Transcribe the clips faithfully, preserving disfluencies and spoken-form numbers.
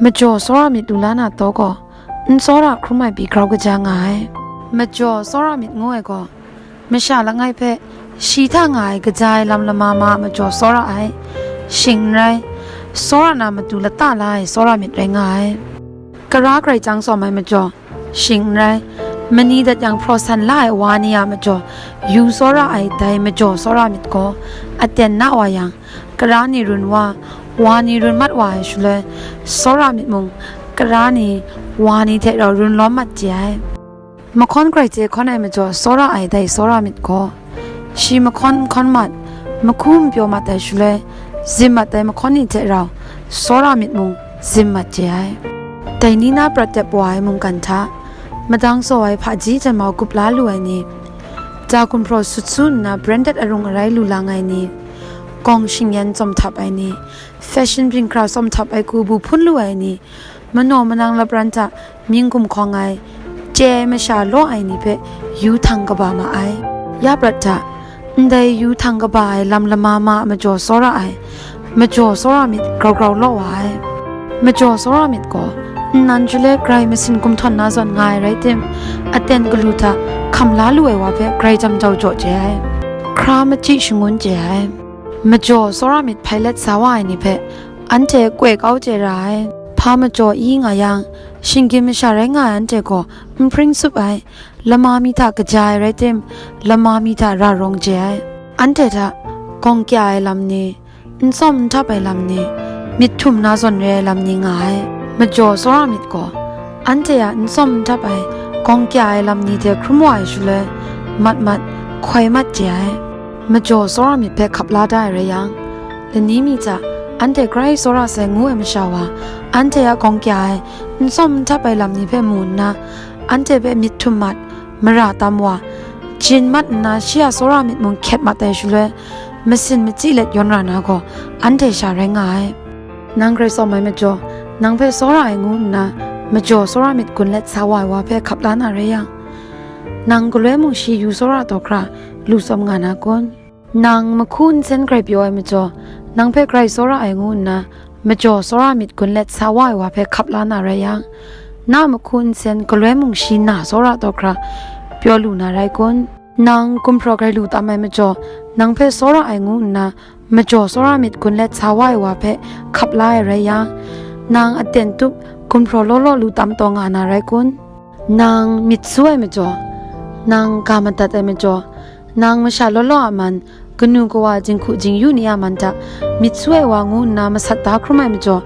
Majaw tsawra myit lu la na taw gaw, n tsawra hkrum ai pyi grau kaja nga ai. Majaw tsawra myit ngu ai gaw, masha langai hpe shi hta nga ai kaja ai lam lama ma a majaw tsawra ai, shing n rai, tsawra na matu lata la ai tsawra myit rai nga ai. Kara grai chyang tsawm ai majaw, shing n rai, mani dat yang hpraw san la ai wa ni a majaw, yu tsawra ai dai majaw tsawra myit gaw, aten na wa yang, kara ni run wa, wa ni run mat wa ai shaloi, tsawra myit mung, kara ni, wa ni hte rau run lawm mat chye ai. Mahkawn grai chye hkawn ai majaw tsawra ai dai tsawra myit gaw, shi mahkawn n hkawn mat, mahku n pyaw mat ai shaloi, zim mat ai mahkawn ni hte rau tsawra myit mung zim mat chye ai. Dai ni na prat dep wa ai mungkan hta, madang tsaw ai hpaji janmau gup la lu ai ni, ja gumhpraw sut su nna branded arung arai lu lang ai ni, gawng shingyan tsawm htap ai ni, fashion byin hkra tsawm htap ai hku bu hpun lu ai ni, manaw manang lapran hta mying gumhkawng ai, chye ai masha law ai ni hpe yu htang kaba ma ai. Ya prat hta, ndai yu htang kaba ai lam lama ma a majaw tsawra ai, majaw tsawra myit grau grau law wa ai. Majaw tsawra myit gaw, nnan chyule grai masin gumhtawn na zawn nga ai rai tim, aten galu hta hkam la lu ai wa hpe grai jam jau jaw chye ai, hkra machyi shangun chye ai. Majaw tsawra myit hpai let sa wa ai ni hpe, anhte koi kau chye ra ai. Hpa majaw i nga yang, shinggyim masha rai nga ai anhte gaw n hpring tsup ai, lama mi hta kaja ai rai tim, lama mi hta ra rawng chye ai. Anhte hta gawng kya ai lam ni, n tsawm n htap ai lam ni, myit htum na zawn re ai lam ni nga ai. Majaw tsawra myit gaw, anhte a n tsawm n htap ai, gawng kya ai lam ni hte hkrum wa ai shaloi, mat mat, hkoi mat chye ai. Majaw tsawra myit hpe hkap la da ai rai yang, lani mi hta anhte grai tsawra sai ngu ai masha wa, anhte a gawng kya ai, n tsawm n htap ai lam ni hpe mu nna, anhte hpe myit htum mat, mara tam wa, jin mat nna shi a tsawra myit mung hkyet mat ai shaloi, masin machyi let yawn ra na gaw, anhte sha rai nga ai. Nang grai tsawm ai majaw, nang hpe tsawra ai ngu nna, majaw tsawra myit gun let sa wa ai wa hpe hkap la na rai yang, nang galoi mung shi yu tsawra taw hkra lu tsawm nga na kun? Nang mahku nsen grai pyaw ai majaw, nang hpe grai tsawra ai ngu nna, majaw tsawra myit gun let sa wa ai wa hpe hkap la na rai yang, na mahku nsen galoi mung shi na tsawra taw hkra pyaw lu na rai kun? Nang gumhpraw grai lu tam ai majaw, nang hpe tsawra ai ngu nna, majaw tsawra myit gun let sa wa ai wa hpe hkap la ai rai yang, nang aten tup gumhpraw law law lu tam taw nga na rai kun? Nang myit su ai majaw, nang ga madat ai majaw, nang masha law law a man, kanu kawa, jinghku jingyu ni a man hta myit su ai wa ngu nna masat da hkrum ai majaw,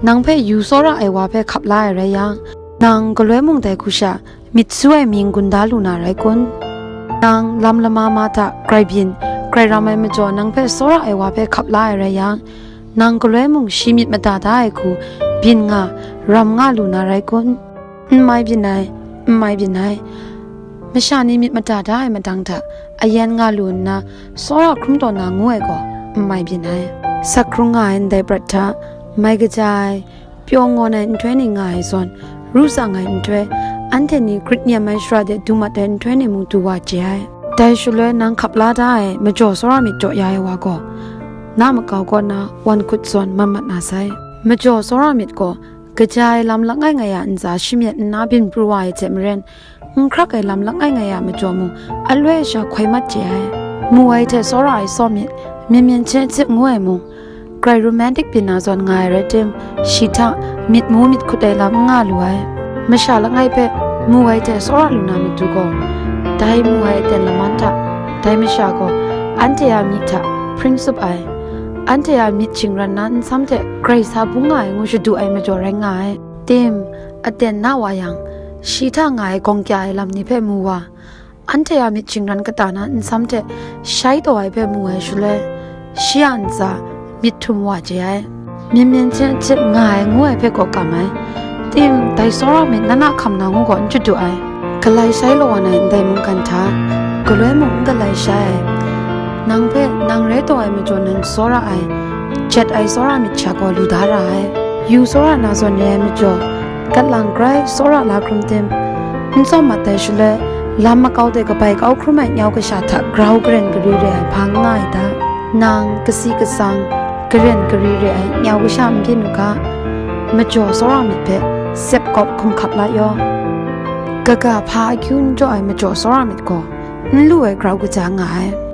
nang hpe yu tsawra ai wa hpe hkap la ai rai yang, nang galoi mung dai hku sha myit su ai mying gun da lu na rai kun? Nang lam lama ma hta grai byin, grai ram ai majaw, nang hpe tsawra ai wa hpe hkap la ai rai yang, nang galoi mung shi myit mada da ai hku byin nga, ram nga lu na rai kun? N mai byin ai, n mai byin ai. Masha ni myit mada da ai madang hta ayan nga lu nna, tsawra hkrum taw na ngu ai gaw, n mai byin ai. Sak hkrung nga ai ndai prat hta, mai kaja ai, pyaw ngawn ai nhtoi ni nga ai zawn, ru tsang ai nhtoi, anhte ni grit nyem ai shara de du mat ai nhtoi ni mung du wa chye ai. Dai shaloi nang hkap la da ai majaw tsawra myit jaw ya ai wa gaw, na makau kaw na wan hkut zawn man mat na sai. Majaw tsawra myit gaw, kaja ai lam langai ngai a ntsa shimyet nna byin pru wa ai hte maren, n hkrak ai lam langai ngai a majaw mung, aloi sha hkoi mat chye ai. Mu ai hte tsawra ai tsawm myit, myen myen hte hte ngu ai mung, grai romantic byin na zawn nga ai rai tim, shi hta myit mu myit hkut ai lam n nga lu ai. Masha langai hpe mu ai hte tsawra lu na matu gaw, dai mu ai aten laman hta, dai masha gaw anhte a myit hta hpring tsup ai, anhte a myit shingran na nsam hte grai sa bung nga ai ngu shadu ai majaw rai nga ai. Tim, aten na wa yang, shi hta nga ai gawng kya ai lam ni hpe mu wa, anhte a myit shingran kata na nsam hte shai taw ai hpe mu ai shaloi, shi a ntsa myit htum wa chye ai. Myen myen hte hte nga ai ngu ai hpe kaw kam ai. Tim, dai tsawra myit na na hkam na ngu gaw n chyu du ai. Galai shai law wa na ndai mungkan hta, galoi mung n galai shai ai. Nang hpe nang rai taw ai majaw nan tsawra ai, jet ai tsawra myit sha gaw lu da ra ai. Yu tsawra na zawn re ai majaw, gat lang grai tsawra la hkrum tim? N tsawm mat ai shaloi, lam makau de kabai kau hkrum ai nyau kasha hta grau karen gari re ai hpa n nga ai ta? Nang kasi kasang, karen gari re ai nyau kasha n byin u ga. majaw tsawra myit hpe sep kawp hkum hkap la yaw. Kaga hpa akyu n jaw ai majaw tsawra myit gaw n lu ai grau kaja nga ai.